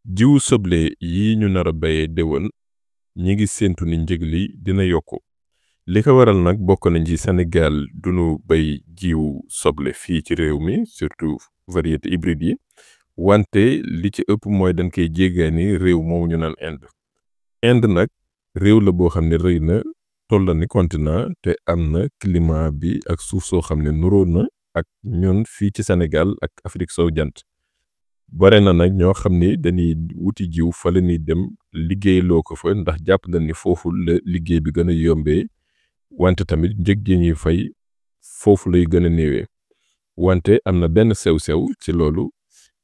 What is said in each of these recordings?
jiwu soble yi ñu nar a béyee déwén ñi ngi séentu ni njëg li dina yokku li ko waral nag bokk nañ ci Sénégal duñu béy jiwu soble fii ci réew mi surtout variété hybride yi wante li ci ëpp mooy dañ koy jéggaani réew moomu ñu naan Inde nag réew la boo xam ne rëy na toll ni continent te am na climat bi ak suuf soo xam ne nuroo na ak ñun fii ci Sénégal ak Afrique sowu jant bare na nag ñoo xam ni dañuy wuti jiw fa la ñuy dem liggéeyloo ko fa ndax jàpp nañ ni foofu la liggéey bi gën a yombee wante tamit njëg gi ñuy fay foofu lay gën a néewee wante am na benn sew-sew ci loolu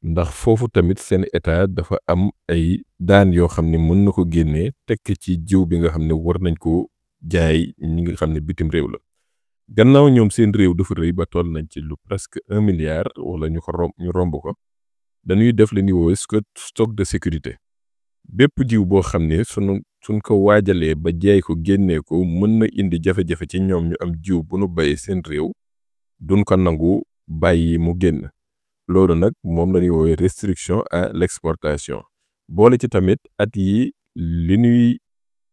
ndax foofu tamit seen état dafa am ay daan yoo xam ne mën na ko génnee tekk ci jiw bi nga xam ne war nañ ko jaay ñi nga xam ne bitim réew la gannaaw ñoom seen réew dafa rëy ba toll nañ ci lu presque 1 milliard wala ñu romb ko dañuy def le niveau stock de sécurité bépp jiw boo xam ne suñ ko waajalee ba jaay ko génnee ko mën na indi jafe-jafe ci ñoom ñu am jiw bu nu bayee seen réew duñ ko nangu bàyyi mu génn loolu nag moom la ñuy woowee restriction à l'exportation boole ci tamit at yi li ñuy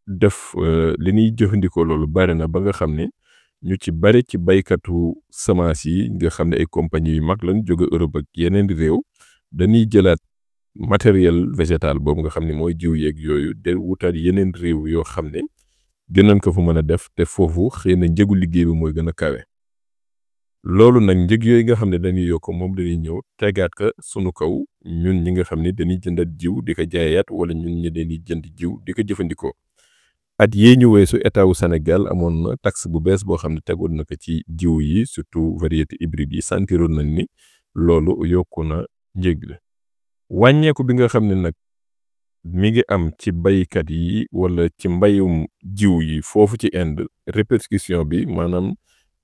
def li ñuy jëfandikoo loolu bari na ba nga xam ne ñu ci bari ci baykatu semence yi nga xam ne ay compagnie yu mag lañ jóge Europe ak yeneen réew dañuy jëlaat matériel végétal boobu nga xam ne mooy jiw yeeg yooyu de wutaat yeneen réew yoo xam ne gënoon ko fa mën a def te foofu xëy na njëgu liggéey bi mooy gën a kawe loolu nag njëg yooyu nga xam ne dañuy yokk moom dañuy ñëw tegaat ka sunu kaw ñun ñi nga xam ne dañuy jëndat jiw di ko jaayaat wala ñun ñi dañuy jënd jiw di ko jëfandikoo at yee ñu weesu état wu Sénégal amoon na taxe bu bees boo xam ne tegoon na ko ci jiw yi surtout variété hybride yi santiroon nañ ni loolu yokku na njëg la wàññeeku bi nga xam ne nag mi ngi am ci baykat yi wala ci mbayum jiw yi foofu ci Inde répercussion bi maanaam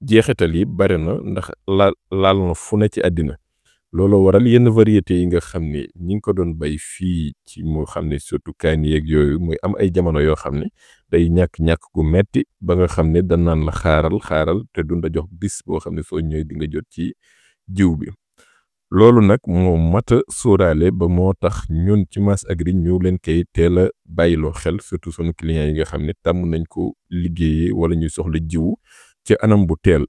jeexital yi bare na ndax laal na fu ne ci àddina looloo waral yenn variétés yi nga xam ne ñi ngi ko doon bay fii ci moo xam ne surtout kaani yeeg yooyu muy am ay jamono yoo xam ne day ñàkk gu metti ba nga xam ne dañ naan la xaaral te duñ la jox bis boo xam ne soo ñëwee di nga jot ci jiw bi loolu nag moo mat a sóoraale ba moo tax ñun ci Mas Agri ñu leen koy teel a bàyyiloo xel surtout sunu clients yi nga xam ne tàmm nañ ko liggéeyee wala ñuy soxla jiw ci anam bu teel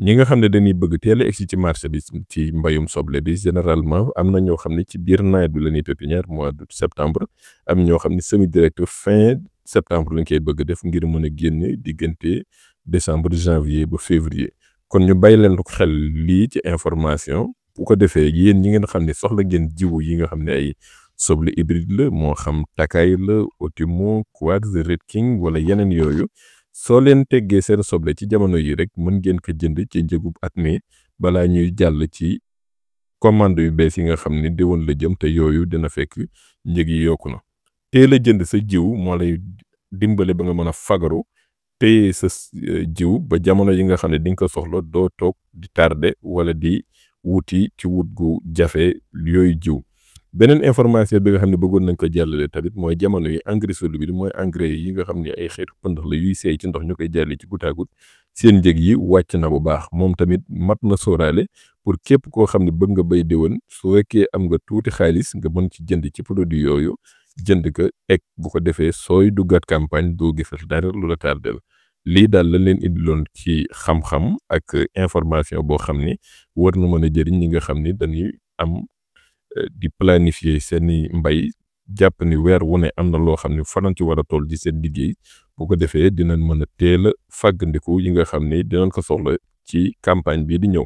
ñi nga xam ne dañuy bëgg teel a egsi ci marché bi ci mbayum soble bi généralement am na ñoo xam ne ci biir nawet bi la ñuy pépinière mois de septembre am ñoo xam ne semi direct fin septembre lañ koy bëgg def ngir mën a génne diggante décembre janvier ba février kon ñu bàyyi leen ko xel lii ci information bu ko defee yéen ñi ngeen xam ne soxla ngeen jiwu yi nga xam ne ay soble hybride la moo xam Takay la Otimo Quartz Red King wala yeneen yooyu soo leen teggee seen soble ci jamono yi rek mën ngeen ko jënd ci njëgub at mi balaa ñuy jàll ci commande yu bees yi nga xam ne déwén la jëm te yooyu dina fekk njëg yi yokku na teel a jënd sa jiw moo lay dimbale ba nga mën a fagaru téye sa jiw ba jamono yi nga xam ne di nga ko soxla doo toog di tardé wala di wuti ci wut gu jafe yooyu jiw beneen information bi nga xam ne bëggoon nañ ko jàllale tamit mooy jamono yi engrais solide bi mooy engrais yi nga xam ne ay xeetu pëndax la yuy seey ci ndox ñu koy jàlle ci goutte à goutte seen njëg yi wàcc na bu baax moom tamit mat na sóoraale pour képp koo xam ne bëgg nga bay déwén su fekkee am nga tuuti xaalis nga mën ci jënd ci produit yooyu jënd ko ek bu ko defee sooy duggaat campagne doo gisal dara lu la tardel lii daal lañ leen indiloon ci xam-xam ak information boo xam ni war na mën a jëriñ ñi nga xam ni dañuy am di planifier seeni mbay jàpp ni weer wu ne am na loo xam ne fanan ci war a toll ci seen liggéey bu ko defee dinañ mën a teel a fàggandiku yi nga xam ni dinañ ko soxla ci campagne bii di ñëw.